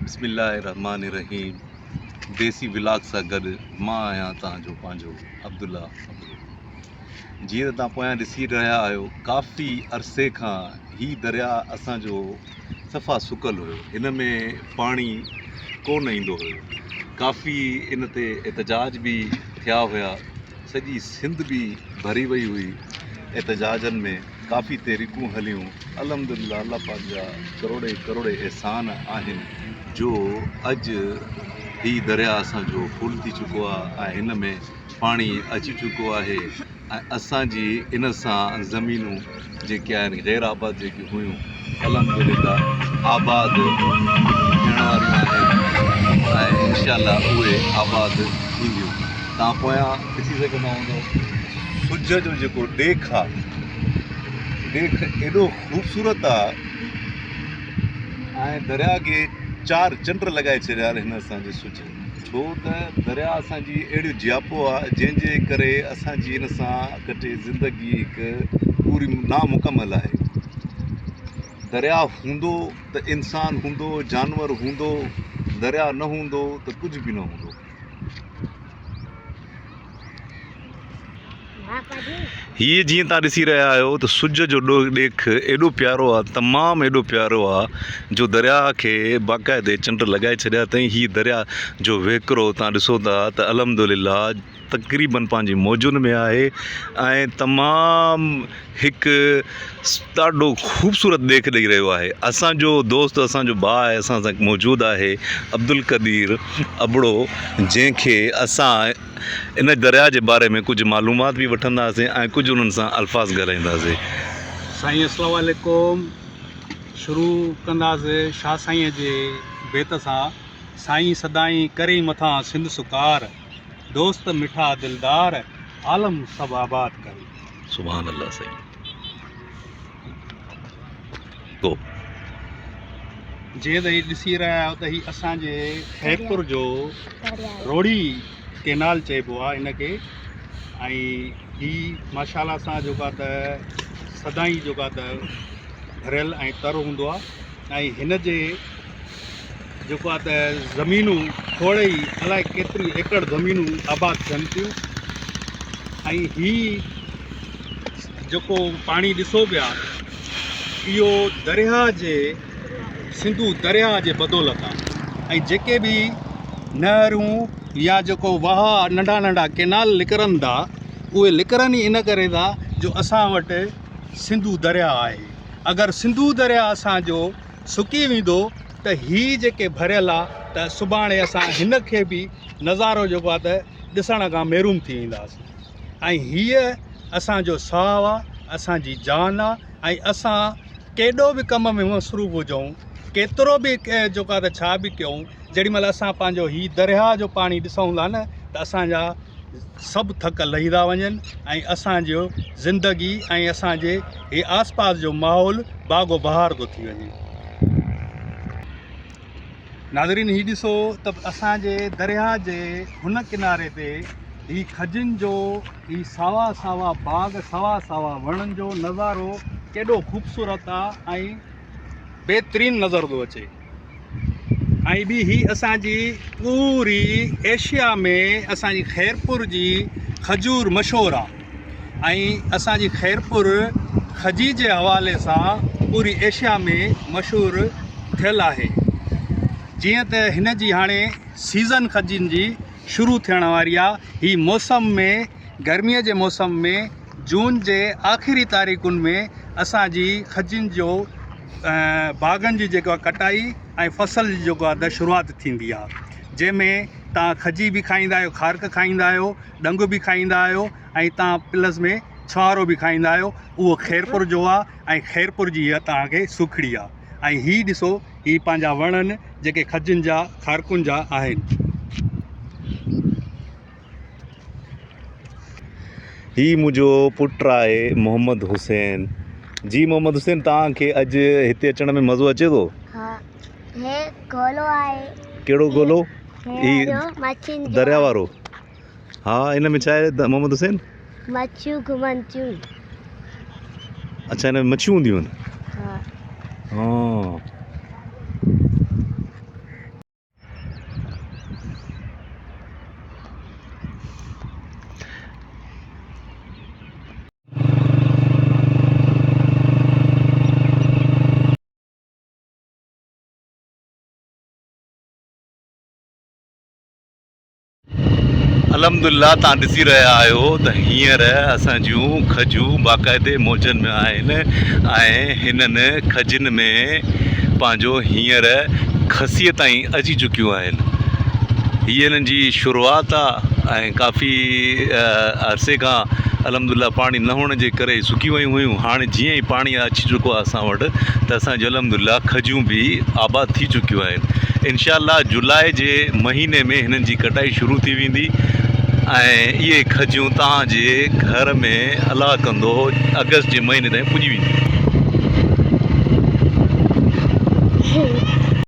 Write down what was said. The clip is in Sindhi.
بسم الله الرحمٰن الرحيم ديسي ولاگ سان گڏ مان آهيان توهان جو پنهنجو عبدالله ابڙو. جيئن ته توهان پويان ڏسي رهيا آهيو ڪافي عرصي کان هي درياء اسان جو صفا سڪل هيو هن ۾ پاڻي ڪو نه ايندو هيو ڪافي ان تي احتجاج به ٿيا هيا سڄي سنڌ به ڀري وئي هئي احتجاجن ۾ ڪافي تحريڪون هليون الحمدلله الله پاڪ جا ڪروڙين ڪروڙين احسان آهن جو اڄ هي درياء اسان جو فل ٿي چڪو آهي ۽ هن ۾ پاڻي اچي چڪو آهي ۽ اسان جي ان سان زمينون جيڪي آهن غير آباد جيڪي هيون الحمدلله آباد ٿيڻ واريون آهن ۽ انشاء الله اهي آباد ٿينديون. توهان پويان ڏسي سگهندا هوندو سج جو جيڪو ڏيک آ ڏيک ايڏو خوبصورت آ ۽ درياء کي چار چنڊ لڳائي ڇڏيا آهن هن اسان جي سج ڇو ته درياء اسان جي اهڙو جياپو آ جنهن جي ڪري اسان جي ان سان ڪٽي زندگي هڪ پوري نامڪمل آهي. درياء هوندو ته انسان هوندو، جانور هوندو، درياء نه هوندو ته ڪجهه به نه هوندو. هيء جيئن توهان ڏسي رهيا آهيو ته سج جو ڏيک ايڏو پيارو آهي تمام ايڏو پيارو آهي جو درياء کي باقاعدي چنڊ لڳائي ڇڏيا اٿئي هي درياء جو وهڪرو توهان ڏسو ٿا ته الحمد لله تقريبن پنهنجي موجن ۾ آهي ۽ تمام هڪ ڏاڍو خوبصورت ڏيک ڏئي رهيو آهي اسان جو دوست اسان جو ڀاء آهي اسان سان موجود آهي عبدالقدير ابڙو جنهن کي اسان ان درياء جي باري ۾ ڪجهه معلومات به وٺنداسين ۽ ڪجهه انهن سان الفاظ ڳالهائينداسين. سائين اسلام عليڪم شروع ڪنداسين شاهه سائين جي بيت سان سائين سدائين ڪرين مٿان سنڌ سڪار دوست مٺا دلدار عالم سڀ آباد ڪرين. سبحان الله سائين. ٿو. جيئن ته هي ڏسي رهيا آهيو ته هي اسان جي خيرپور جو روهڙي ڪينال چئبو آهي ان کي ۽ هي ماشاء الله سان جيڪو آهي ته سدائين جيڪو آهي ته ڀريل ۽ تر هوندو آهي ۽ هن جي جيڪو آهي ته زمينون کوڙ ئي الائي ڪيتريون ايڪڙ زمينون آباد ٿين ٿيون ۽ هي جيڪو پاڻي ڏسو پيا اهو درياهه جي سنڌو درياهه جي بدولت آهي ۽ جيڪي به نهرون يا جيڪو واهه ننڍا ننڍا ڪينال نڪرن ٿا اهي نڪرن ئي ان ڪري ٿا جو اسان وٽ سنڌو درياهه آهي اگر سنڌو درياهه اسانجو سڪي ويندو ته هي جيڪي ڀريل آ ته سڀاڻي اسان هن کي به نظارو جيڪو آ ته ڏسڻ کان محروم ٿي وينداسين ۽ هيء اسان جو ساهه آ اسان جي جان آ ۽ اسان ڪيڏو به ڪم ۾ مصروف هجون ڪيترو به جيڪو آ ته ڇا به ڪيون جيڏي مهل اسان پنهنجو هي درياهه جو پاڻي ڏسون ٿا نه ته اسان جا سڀ ٿڪ لهي ٿا وڃن ۽ اسان جو زندگي ۽ اسان جي هي آس پاس جو ماحول باغ و بهار ٿو ٿي وڃي. ناظرين هي ڏسو ته اسان جي درياهه جي هن ڪناري تي هي کجين جو هي ساوا ساوا باغ ساوا ساوا وڻن جو نظارو ڪيڏو خوبصورت آ ۽ بهترين نظر ٿو اچي. ۽ ٻي هي اسان جي پوري ايشيا ۾ اسان جي خيرپور جي کجور مشهور آ ۽ اسان جي خيرپور کجي جي حوالي سان پوري ايشيا ۾ مشهور ٿيل آهي جيئن ته هن جي هاڻي سيزن کجين جي شروع ٿيڻ واري آ هي موسم ۾ گرمي جي موسم ۾ جون جي آخري تاريخن ۾ اسان جي کجين جو باغن جي جيڪا ڪٽائي ۽ فصل جي جيڪو آهي ته شروعات ٿيندي آهي جنهن ۾ توهان کجي به کائيندا آهيو کارڪ کائيندا آهيو ڏنگ به کائيندا آهيو ۽ توهان پلس ۾ ڇهارو به کائيندا آهيو اهو خيرپور جو آهي ۽ خيرپور جي اها توهان کي سوکڙي آهي ۽ هي ڏسو هي پنهنجا وڻ آهن جيڪي کجين جا کارڪن جا آهن. هي منهنجو پٽ آهي محمد حسين جي محمد حسين توهان کي اڄ هتي اچڻ ۾ مزو اچي ٿو؟ ها هي گولو آهي. ڪهڙو گولو؟ هي مڇين جو دريا وارو. ها ان ۾ ڇا آهي محمد حسين؟ مڇيون گهمن ٿيون. اڇا ان ۾ مڇيون هونديون آهن؟ ها. ها. الحمدلله توهان ڏسي رهيا آهيو ته هينئر اسان جون کجون باقاعدي موجن ۾ آهن ۽ هنن کجين ۾ پنهنجو هينئر کسيء تائين اچي چڪيون آهن. هي هنن جي شروعات آ ۽ ڪافي عرصي کان الحمدلله پاڻي نه هئڻ جي ڪري سڪي ويون هيون هاڻي جيئن ئي پاڻي اچي چڪو آ اسان وٽ ته اسان جون الحمدلله کجيون به آباد ٿي چڪيون آهن. انشاء الله جولاء جي مهيني ۾ هنن جي ڪٽائي شروع ٿي ويندي ۽ اهي کجيون توهان جي گهر ۾ الله ڪندو آگسٽ جي مهيني تائين پڄي وينديون.